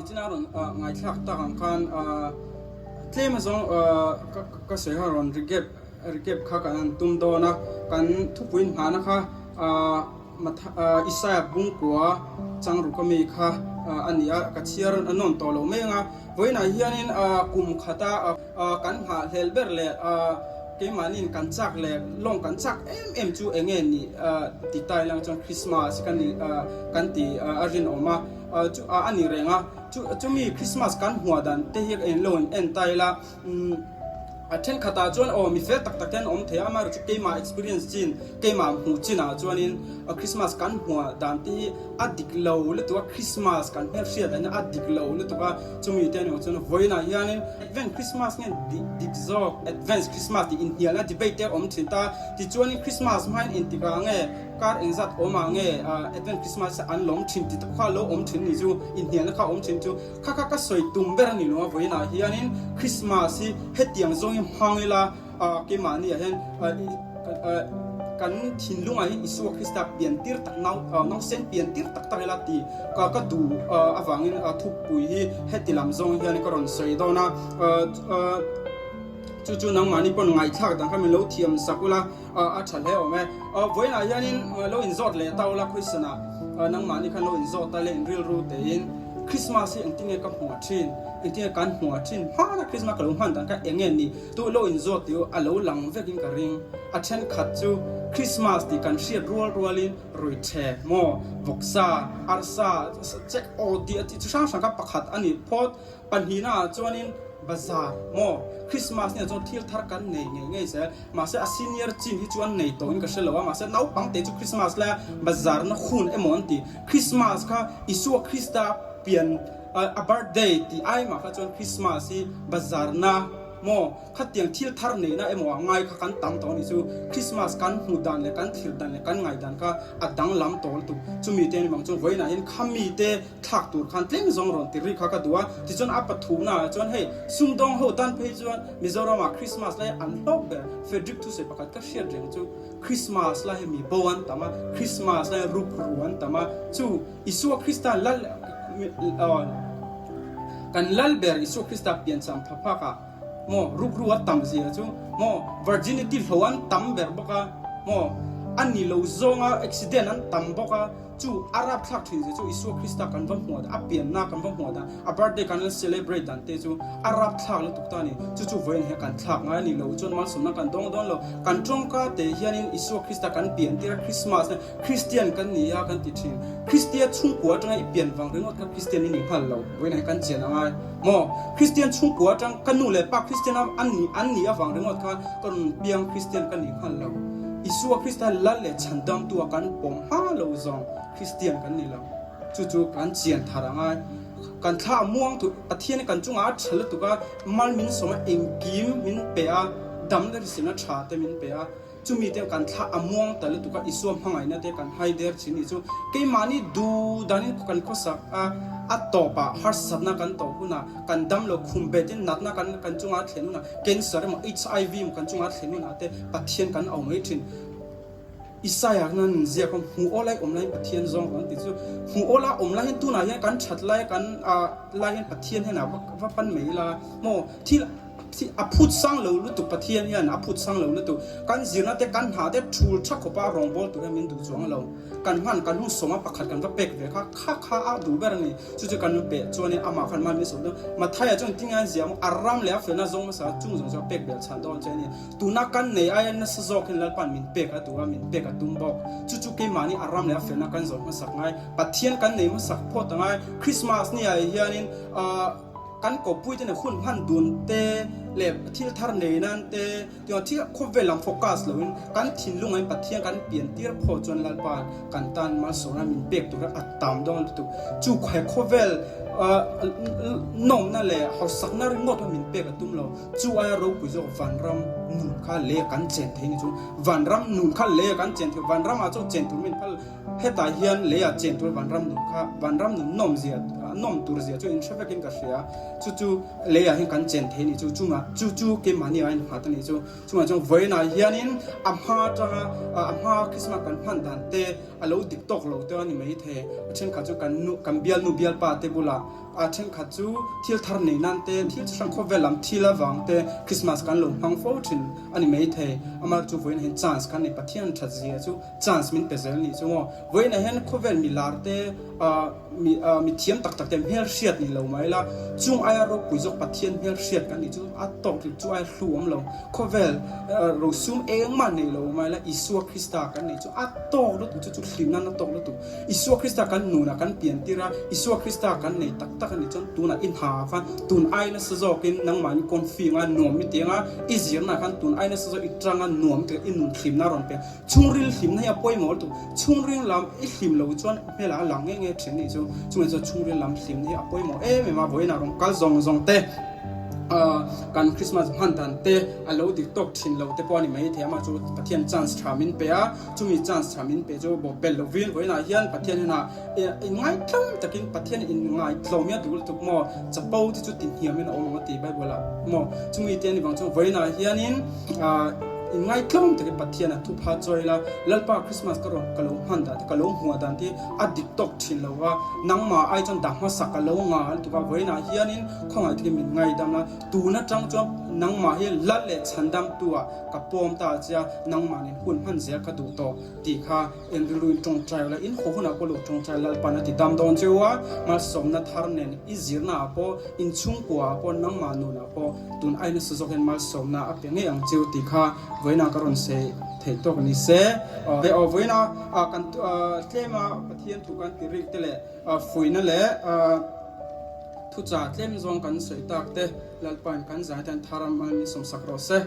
Nichina rawn ngaithlak tak ang khan tlem azawng ka sawi kha rawn recap recap kha kan han tum dawn a, kan thupui nghahna kha Isaiah Bungkua Changruka mi kha a ni a, ka chhiar a nawn tawh lo mai ang a, vawiinah hianin kum khata kan nghahhlel ber leh keimahniin kan chak leh lawng kan chak em em chu eng nge ni ti ta ilang chuan Christmas kan ni kan ti a rinawm a. Chu a ni reng a, chu chumi Christmas kan hmuah dan te hi eng lo in en ta ila, umm a thenkhatah chuan aw mi fel tak tak te an awm thei a, amaherawhchu chu keimah experience chin, keimah hmuh chinah chuanin Christmas kan hmuah dan te hi a dik lo lutuk a, Christmas kan hmelhriat dan hi a dik lo lutuk a, chumi te a ni awm chuan vawiinah hianin Advent Christmas nge dik dik zawk Advance Christmas tih inhnialna debate te a awm thin ta, tichuanin Christmas hmain engtikah nge Kar engzat awm ah nge Advent Christmas an lawm thin ti tak kha lo awm thin ni chu inhnialna kha awm thin chu kha kha ka sawi tum ber a ni lo a vawiin ah hianin Christmas hi hetiang zawng hi hmang ila keimahni ah hian kan thinlung ah hian Isua Krista pian tir tak nau nausen pian tir tak tak ila ti ka ka duh avangin thupui hi heti lam zawng hian ka rawn sawi dawn a chu chu nangmahni pawn ngaihthlak dan kha min lo thiam sak ula. A tha hle awm e. Vawiinah hianin lo inzawt leh ta ula Christian-ah nangmahni khan lo inzawt ta leh inrilru tein Christmas hi engtin nge ka hmuh thin, engtin nge kan hmuh thin, hmana Christmas ka lo hman dan kha eng nge ni tu lo inzawt tih a lo lang vekin ka ring. A thenkhat chu Christmas tih kan hriat rual rualin ruithe maw, vawksa, arsa, check aw tih chi hrang hrang kha pakhat a ni phawt. Pahnihnaah chuanin bazar maw, Christmas nia chuan thil thar kan nei ngei ngei zel. Mahse a senior chin hi chu an nei tawh in ka hre lo a, mahse naupang te chu Christmas laia bazar na hun emaw an ti. Christmas kha Isua Krista pian a birthday tih ai mah kha chuan Christmas hi bazar na maw khatiang thil thar neih na emaw ah ngai kha kan tam tawh a nih chu. Christmas kan hmuh dan leh kan thlir dan leh kan ngaih dan kha a danglam tawh lutuk. Chumi te a ni bang chuan vawiinah hian khami te thlak tur khan tlem zawng rawn ti ri kha ka duh a, tichuan a pathumna ah chuan hei sumdawng ho tan phei chuan Mizoram ah Christmas lai an hlawk ber Frederick thusawi pakhat ka hriat reng chu Christmas lai hi mi bo an tam a, Christmas lai ruk ru an tam a, chu Isua Krista lal kan lal ber Isua Krista piancham pha phak ah maw ruk ru a tam zia chu maw virginity hlo an tam ber bawk a maw a ni lo zawng a accident an tam bawk a. Chu a rapthlak thin zia chu Isua Krista kan va hmuh dan, a pianna kan va hmuh dan, a birthday kan lo celebrate dan te chu a rapthlak lutuk ta a ni. Chu chu vawiin hian kan thlak ngai a ni lo chuan malsawmna kan dawng dawn lo. Kan tawngka te hianin Isua Krista kan pian tir a, Christmas na Christian kan ni a kan ti thin. Christia chhungkua atanga i pian vang ringawt kha Christian i ni nghal lo. Vawiin ah hian kan chian a ngai maw? Christian chhungkua atang ka nu leh pa Christian a an ni an nih avang ringawt kha ka rawn piang Christian ka ni nghal lo. Isua Krista lal leh chhandamtu a kan pawm hma lo zawng Kristian kan ni lo. Chu chu kan chian thar a ngai. Kan thla a muang tur Pathian hi kan chungah a tha lutuk a, mal min sawm a, engkim min pe a, damna hriselna tha te min pe a. Chumi te kan thla a muang ta lutuk a, Isua hmangaihna te kan hai der thin ni chu keimahni duh danin kan khawsak a, a tawpah harsatna kan tawh hunah kan damlo khum betin natna kan kan chungah a thlen hunah cancer emaw HIV emaw kan chungah a thlen hunah te Pathian kan au mai thin. Isaiah khan an ziak a, hmuh aw lai awm laiin Pathian zawng kan ti chu. Hmuh aw la awm lai hian tunah hian kan that lai kan lai hian Pathian hian a va pan mai ila maw thil a phut sang lo lutuk Pathian hian a phut sang lo lutuk. Kan zirna te kan hna te thul tha khawpa rawngbâwl tur hian min duh chuang lo. Kan hman kan hun sawma pakhat kan va pek ve kha kha kha a duh ber a ni. Chu chu kan peh chuanin amah khan mal min sawm dawn. Mathaia chuan tinge an ziah maw a ram leh a felna zawng hmasa chung zawng chu a pek belh chhan dawn che a ni. Tuna kan nei aia nasa zawk hian Lalpa'n min pek a duh a, min pek a tum bawk. Chu chu keimahni a ram leh a felna kan zawh hmasak ngai. Pathian kan nei hmasak phawt a ngai. Christmas ni ah hianin kan kawppui te nen hun hman dun te leh thil thar nei nan te tichuan thil khawvel lam focus loin kan thinlung ah hian Pathian kan pian tir phawt chuan Lalpa'n kan tan malsawmna min pek tur a tam dawn lutuk. Chu he khawvel nawmna leh hausakna ringawt min pek a tum lo. Chu aia ropui zawk vanram nun kha lei a kan chen thei ni chu vanram nun kha lei a kan chen thei vanram ah chuan chen tur min phal hetah hian lei ah chen tur vanram nun kha vanram nun nawm zia nawm tur zia chu in hre vek in ka hria chu chu lei ah hian kan chen thei ni chu chungah chu chu keimahni ah in nghat a ni chu chungah chuan vawiin ah hianin a hma atanga a hma Christmas kan hman dan te a lo dik tawk lo te a ni maithei a thenkhat chu kan nu kan bialnu bialpa te bulah. A thenkhat chu thil thar nei nan te, thil chi hrang khawvel lam thil avang te Christmas kan lo hmang fo thin a ni maithei. Amah chu vawiinah hian chance kan nei, Pathian that zia chu chance min pe zel nih chu maw. Vawiinah hian khawvel mi lar te, mi mi thiam tak tak te hmel hriat ni lo mai la, chung aia ropui zawk Pathian hmel hriat kan nih chu a tawk tluk chu aia hlu awm lo. Khawvel rosum engmah nei lo mai la, Isua Krista kan neih chu a tawk lutuk chu chu hlimna na tawk lutuk. Isua Krista kan nunah kan pian tir a, Isua Krista kan nei tak tak a nih chuan tunah i hna ah khan tun ai nasa zawkin nangmahni confi anga nuam i ti anga, i zirna ah khan tun ai nasa zawk i tanga nuam i ti i nun hlimna a rawn pe. Chhungril hlimna hi a pawimawh lutuk. Chhungril lam i hlim lo chuan hmelah a lang nge nge thin a nih chu. Chungah chuan chhungril lam hlimna hi a pawimawh em em a, vawiinah rawn kal zawng zawng te kan Christmas hman dan te a lo dik tawk thin lo te pawh a ni maithei a, amah chu Pathian chance tha min pe a. Chumi chance tha min pe chu bawk bel lovin vawiinah hian Pathian hnenah inngaihtlawm takin Pathian inngaihtlawm hi a duh lutuk maw? Chapo te chu tihniamin a awm ang a ti Bible ah maw? Chumi te a ni vang chuan vawiinah hianin inngaihtlawm takin Pathian a thupha chawi la, Lalpa Christmas ka rawn ka lo hman dan te ka lo hmuah dan te a dik tawk thin lo a, nangmah ai chuan dah hmasa ka lo nga lutuk a, vawiinah hianin khawngaih takin min ngaidam la, tun atang chuan nangmah hi lal leh chhandamtu ah Ka pawm ta chia, nangmahnin hun hman zel ka duh tawh tih kha en rilruin tawngtai ula, in haw hunah pawh lo tawngtai Lalpan a ti dam dawn cheu a, malsawmna thar nen i zirna ah pawh, in chhungkua ah pawh, nangmah nunah pawh tun ai nasa zawk hian malsawmna a pe ngei ang cheu tih kha vawiinah ka rawn sawi theih tawk ni se. Aw vawiinah kan tlema Pathian thu kan ti rik te leh fuihna leh thucha tlem zawng kan sawi tak te Lalpan kan zai tan thar a mal min sawmsak rawh se.